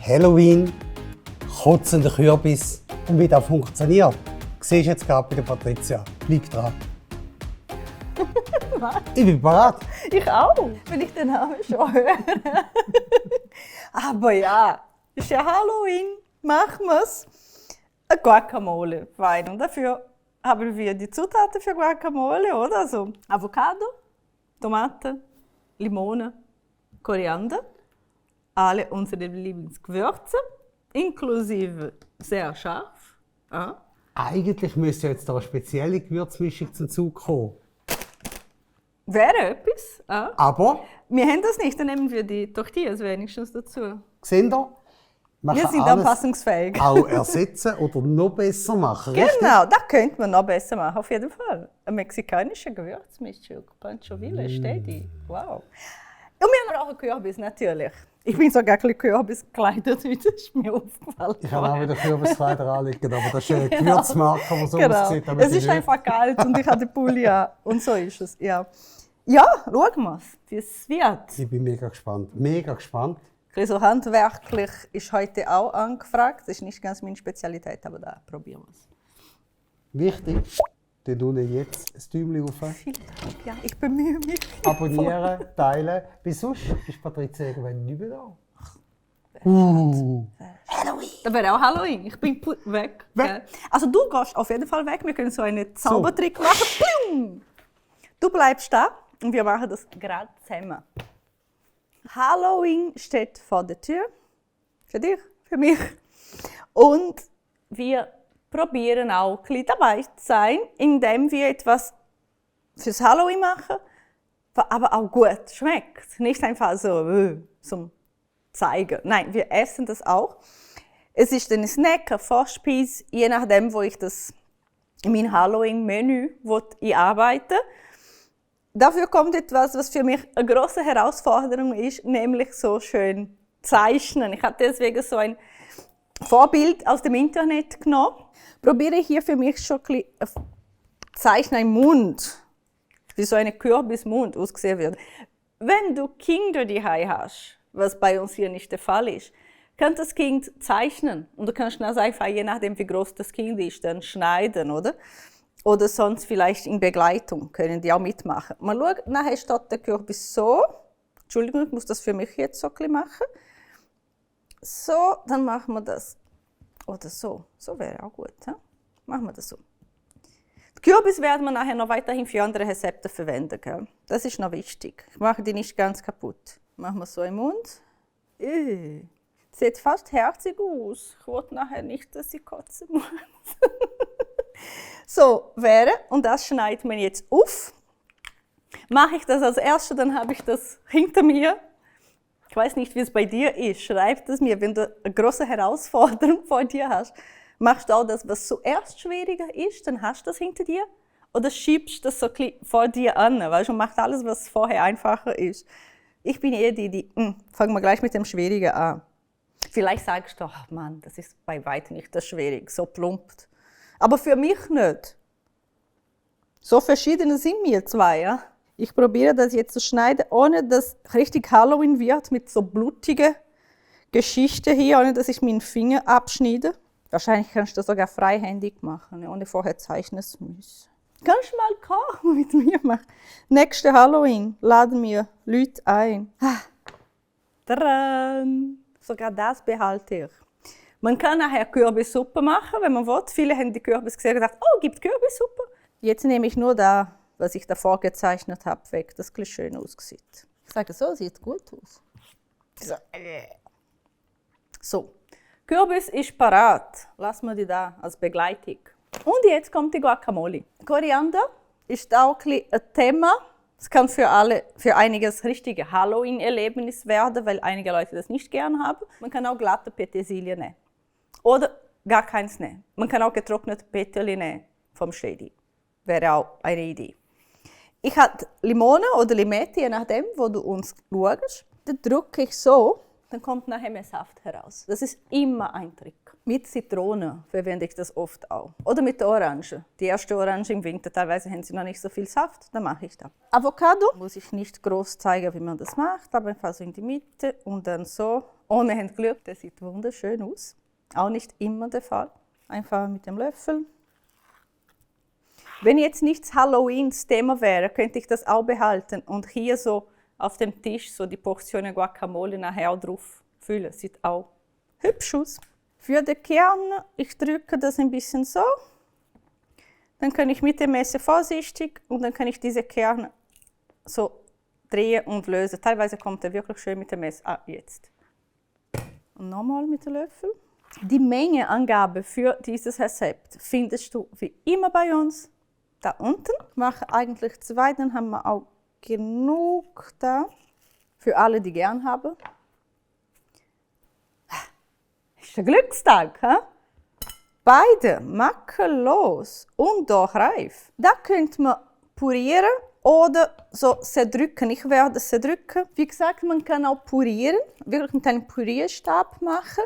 Halloween, kotzender Kürbis und wie das funktioniert, siehst du jetzt gerade bei der Patricia. Bleib dran. Was? Ich bin bereit. Ich auch, wenn ich den Namen schon höre. Aber ja, ist ja Halloween, machen wir's. Ein Guacamole, fein. Und dafür haben wir die Zutaten für Guacamole, oder? Also Avocado, Tomaten, Limone, Koriander, alle unsere Lieblingsgewürze, inklusive sehr scharf. Ja. Eigentlich müsste jetzt eine spezielle Gewürzmischung zum Zug kommen. Wäre etwas. Ja. Aber, Wir haben das nicht, dann nehmen wir die Tortillas wenigstens dazu. seht ihr, man Wir kann sind alles anpassungsfähig. auch ersetzen oder noch besser machen. Richtig? Genau, das könnte man noch besser machen, auf jeden Fall. Eine mexikanische Gewürzmischung, Pancho Villa, steady. Wow. Und wir haben auch einen Kürbis, natürlich. Ich bin sogar ein bisschen Kürbis gekleidet, das ist mir aufgefallen. Ich habe auch wieder Kürbiskleider anliegen, aber das ist ein Gewürzmarker, der so Genau. aussieht. aber Es ist die einfach kalt und ich habe den Pulli an. Und so ist es, ja. Ja, schauen wir es, wie es wird. Ich bin mega gespannt. Mega gespannt. Ein bisschen so handwerklich ist heute auch angefragt. Das ist nicht ganz meine Spezialität, aber da probieren wir es. Wichtig, dann tun wir jetzt ein Däumchen auf. Vielen Dank, ja, ich bemühe mich. Abonnieren, teilen. Bis sonst ist Patricia irgendwann nicht mehr da. Da wäre auch Halloween. Ich bin weg. Weg. Also du gehst auf jeden Fall weg. Wir können so einen Zaubertrick machen. Pium! Du bleibst da und wir machen das gerade zusammen. Halloween steht vor der Tür. Für dich, für mich. Und wir probieren auch ein bisschen dabei zu sein, indem wir etwas fürs Halloween machen, was aber auch gut schmeckt. Nicht einfach so zum Zeigen. Nein, wir essen das auch. Es ist ein Snack, eine Vorspeise, je nachdem, wo ich das in mein Halloween-Menü einarbeite. Dafür kommt etwas, was für mich eine große Herausforderung ist, nämlich so schön zeichnen. Ich habe deswegen so ein Vorbild aus dem Internet genommen. Probiere hier für mich schon ein bisschen zeichnen einen Mund, wie so ein Kürbismund aussehen wird. Wenn du Kinder daheim hast, was bei uns hier nicht der Fall ist, kann das Kind zeichnen. Und du kannst das einfach, je nachdem wie groß das Kind ist, dann schneiden, oder? Oder sonst vielleicht in Begleitung können die auch mitmachen. Mal schauen, nachher steht der Kürbis so. Entschuldigung, ich muss das für mich jetzt so ein bisschen machen. So, dann machen wir das. Oder so. So wäre auch gut. He? Machen wir das so. Die Kürbis werden wir nachher noch weiterhin für andere Rezepte verwenden. Gell? Das ist noch wichtig. Ich mache die nicht ganz kaputt. Machen wir so im Mund. Sieht fast herzig aus. Ich wollte nachher nicht, dass ich kotzen muss. So wäre, und das schneidet man jetzt auf. Mache ich das als erstes, dann habe ich das hinter mir. Ich weiß nicht, wie es bei dir ist. Schreib es mir, wenn du eine große Herausforderung vor dir hast. Machst du auch das, was zuerst schwieriger ist, dann hast du das hinter dir? Oder schiebst du das so ein bisschen vor dir an, weißt du, und machst alles, was vorher einfacher ist? Ich bin eher die fangen wir gleich mit dem Schwierigen an. Vielleicht sagst du, ach Mann, das ist bei weitem nicht das Schwierige, so plumpt. Aber für mich nicht. So verschiedene sind wir zwei, ja? Ich probiere das jetzt zu schneiden, ohne dass richtig Halloween wird, mit so blutigen Geschichten hier, ohne dass ich meinen Finger abschneide. Wahrscheinlich kannst du das sogar freihändig machen, ohne vorher zeichnen zu müssen. Kannst du mal kochen mit mir machen? Nächste Halloween laden wir Leute ein. Dran! Sogar das behalte ich. Man kann nachher Kürbissuppe machen, wenn man will. Viele haben die Kürbis gesehen und gesagt, oh, gibt Kürbissuppe. Jetzt nehme ich nur da, was ich davor gezeichnet habe, weg, das ein schön aussieht. Ich sage, so sieht gut aus. So, Kürbis ist parat. Lassen wir die da als Begleitung. Und jetzt kommt die Guacamole. Koriander ist auch ein Thema. Es kann für einiges richtige Halloween-Erlebnis werden, weil einige Leute das nicht gern haben. Man kann auch glatte Petersilie nehmen. Oder gar keins nehmen. Man kann auch getrocknete Peterli nehmen vom Shady. Wäre auch eine Idee. Ich habe Limone oder Limette, je nachdem, wo du uns schaust. Dann drücke ich so, dann kommt nachher mehr Saft heraus. Das ist immer ein Trick. Mit Zitrone verwende ich das oft auch. Oder mit der Orange. Die erste Orange im Winter, teilweise haben sie noch nicht so viel Saft, dann mache ich das. Avocado muss ich nicht groß zeigen, wie man das macht, aber einfach so in die Mitte und dann so. Und wir haben Glück, der sieht wunderschön aus. Auch nicht immer der Fall. Einfach mit dem Löffel. Wenn jetzt nichts Halloweens-Thema wäre, könnte ich das auch behalten und hier so auf dem Tisch so die Portionen Guacamole nachher auch drauf füllen. Sieht auch hübsch aus. Für den Kern, ich drücke das ein bisschen so. Dann kann ich mit dem Messer vorsichtig und dann kann ich diese Kerne so drehen und lösen. Teilweise kommt er wirklich schön mit dem Messer. Ah, jetzt. Und nochmal mit dem Löffel. Die Mengeangabe für dieses Rezept findest du wie immer bei uns da unten. Ich mache eigentlich 2, dann haben wir auch genug da für alle, die gern haben. Ist ein Glückstag, he? Beide makellos und auch reif. Da könnt man pürieren oder so zerdrücken. Ich werde zerdrücken. Wie gesagt, man kann auch pürieren, wirklich mit einem Pürierstab machen.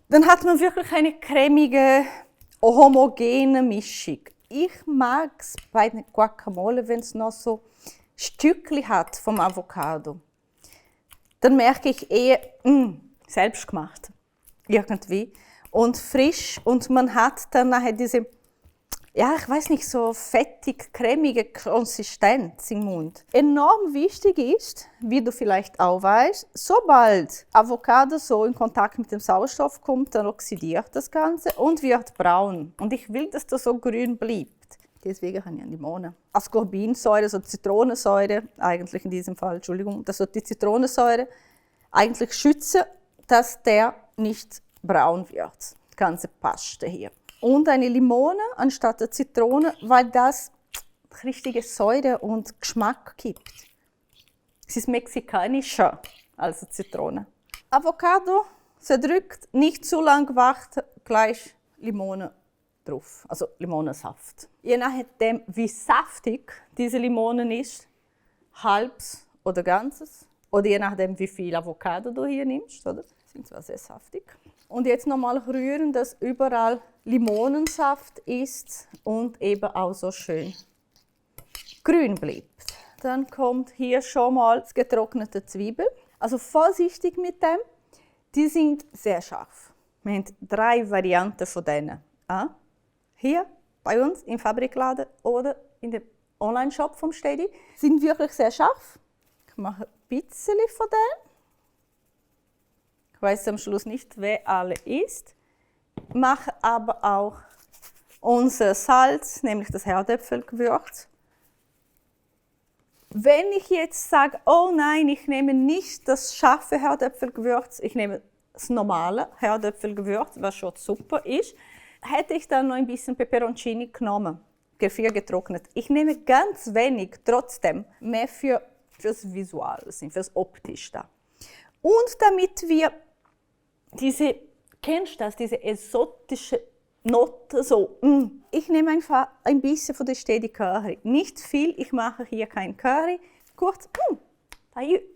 Dann hat man wirklich eine cremige, homogene Mischung. Ich mag es bei der Guacamole, wenn es noch so Stückchen hat vom Avocado. Dann merke ich eher, selbst gemacht. Irgendwie. Und frisch. Und man hat dann nachher diese, ja, ich weiß nicht, so fettig, cremige Konsistenz im Mund. Enorm wichtig ist, wie du vielleicht auch weißt, sobald Avocado so in Kontakt mit dem Sauerstoff kommt, dann oxidiert das Ganze und wird braun. Und ich will, dass das so grün bleibt. Deswegen habe ich eine Limone. Ascorbinsäure, so Zitronensäure, eigentlich in diesem Fall, Entschuldigung, das soll die Zitronensäure eigentlich schützen, dass der nicht braun wird. Das ganze Paste hier. Und eine Limone anstatt der Zitrone, weil das richtige Säure und Geschmack gibt. Es ist mexikanischer als die Zitrone. Avocado zerdrückt, nicht zu lang warten, gleich Limone drauf, also Limonensaft. Je nachdem, wie saftig diese Limone ist, halbes oder ganzes, oder je nachdem, wie viel Avocado du hier nimmst, oder? Sind zwar sehr saftig. Und jetzt nochmal rühren, dass überall Limonensaft ist und eben auch so schön grün bleibt. Dann kommt hier schon mal das getrocknete Zwiebel. Also vorsichtig mit dem, die sind sehr scharf. Wir haben 3 Varianten von denen. Hier bei uns im Fabrikladen oder in dem Online-Shop vom Steady sind wirklich sehr scharf. Ich mache ein bisschen von denen. Ich weiß am Schluss nicht, wer alle ist. Mache aber auch unser Salz, nämlich das Herdöpfelgewürz. Wenn ich jetzt sage, oh nein, ich nehme nicht das scharfe Herdöpfelgewürz, ich nehme das normale Herdöpfelgewürz, was schon super ist, hätte ich dann noch ein bisschen Peperoncini genommen, gefriergetrocknet. Ich nehme ganz wenig, trotzdem, mehr fürs Visual, fürs Optisch da. Und damit wir kennst du das, diese exotische Note, so, ich nehme einfach ein bisschen von der Steady Curry. Nicht viel, ich mache hier kein Curry. Kurz,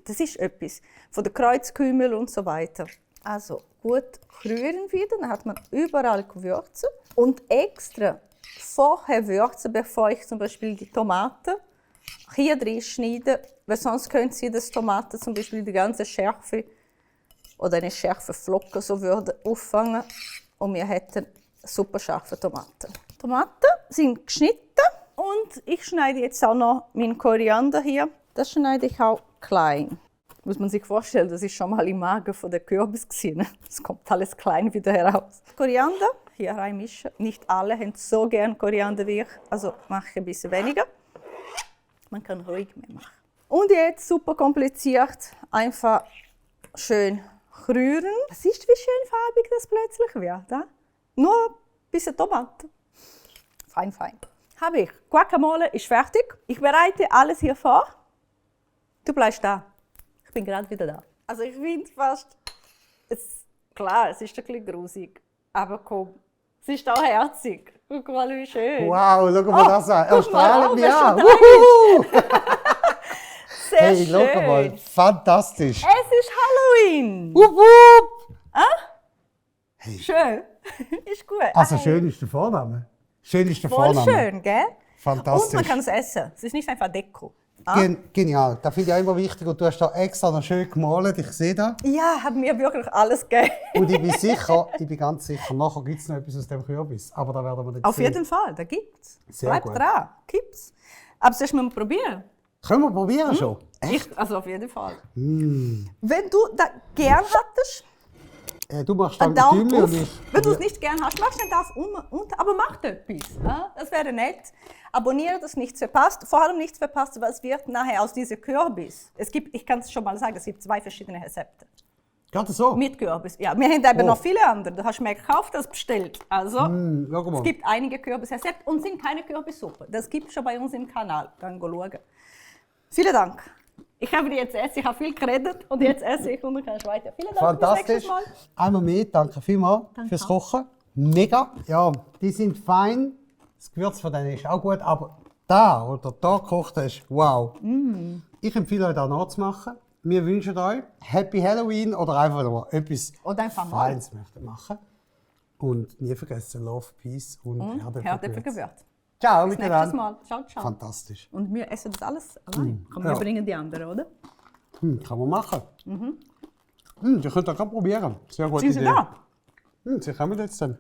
das ist etwas. Von der Kreuzkümmel und so weiter. Also gut rühren wieder, dann hat man überall Gewürze. Und extra vorher würzen, bevor ich zum Beispiel die Tomaten hier drin schneide, weil sonst könnte sie das Tomate zum Beispiel die ganze Schärfe oder eine scharfe Flocke so würde auffangen und wir hätten super scharfe Tomaten. Tomaten sind geschnitten und ich schneide jetzt auch noch meinen Koriander hier. Das schneide ich auch klein. Muss man sich vorstellen, das ist schon mal im Magen von der Kürbis gewesen. Es kommt alles klein wieder heraus. Koriander hier reinmischen. Nicht alle haben so gern Koriander wie ich, also mache ich ein bisschen weniger. Man kann ruhig mehr machen. Und jetzt super kompliziert, einfach schön rühren. Siehst du, wie schön farbig das plötzlich wird? Ja? Nur ein bisschen Tomate. Fein, fein. Habe ich. Guacamole ist fertig. Ich bereite alles hier vor. Du bleibst da. Ich bin gerade wieder da. Also ich finde fast, klar, es ist ein bisschen grusig, aber komm, es ist auch herzig. Guck mal, wie schön. Wow, schau mal das an. Er strahlt mich an. Sehr hey, schön. Schau mal, fantastisch. Es ist Halloween. Wupp, wupp. Schön. Ist gut. Also schön ist der Vorname. Schön ist der Voll Vorname. schön, gell? Fantastisch. Und man kann es essen. Es ist nicht einfach Deko. Ah? Genial. Das finde ich auch immer wichtig. Und du hast da extra noch schön gemalt. Ich sehe das. Ja, haben mir wirklich alles gegeben. Und ich bin ganz sicher, nachher gibt es noch etwas aus dem Kürbis. Aber da werden wir dann Auf sehen. jeden Fall, da gibt's. Sehr Bleib gut. dran, gibt's. Aber zuerst müssen wir probieren. Können wir probieren schon? Also auf jeden Fall. Wenn du das gern hattest, Du machst einen dann Daumen Däumchen auf. und ich. Wenn du es nicht gern hast, mach schnell das unter, aber mach etwas. Ja? Das wäre nett. Abonniere, dass nichts verpasst. Vor allem nichts verpasst, weil es wird nachher aus diesem Kürbis. Ich kann es schon mal sagen, es gibt 2 verschiedene Rezepte. Geht das so? Mit Kürbis. Ja, wir haben eben Oh. noch viele andere. Du hast mehr gekauft als bestellt. Also, Schau mal. es gibt einige Kürbisrezepte und sind keine Kürbissuppe. Das gibt es schon bei uns im Kanal. Dann schauen. Vielen Dank. Ich habe jetzt essen, ich habe viel geredet und jetzt esse ich und dann kannst du weiter. Vielen Dank. Fantastisch. Bis nächstes Mal. Einmal mehr, danke vielmals fürs Kochen. Mega. Ja, die sind fein. Das Gewürz von denen ist auch gut, aber da gekocht hast, wow. Ich empfehle euch, das nachzumachen. Wir wünschen euch Happy Halloween oder einfach nur etwas Oder einfach mal. Feines möchten machen. Und nie vergessen, Love, Peace und Herdöpfelgewürz. Ciao Bis nächstes miteinander. Mal. Ciao, ciao. Fantastisch. Und wir essen das alles allein. Komm, wir Ja. bringen die anderen, oder? Kann man machen. Ihr könnt das gerade probieren. Sehr gute Sind Sie Idee. da? Sie kommen jetzt dann.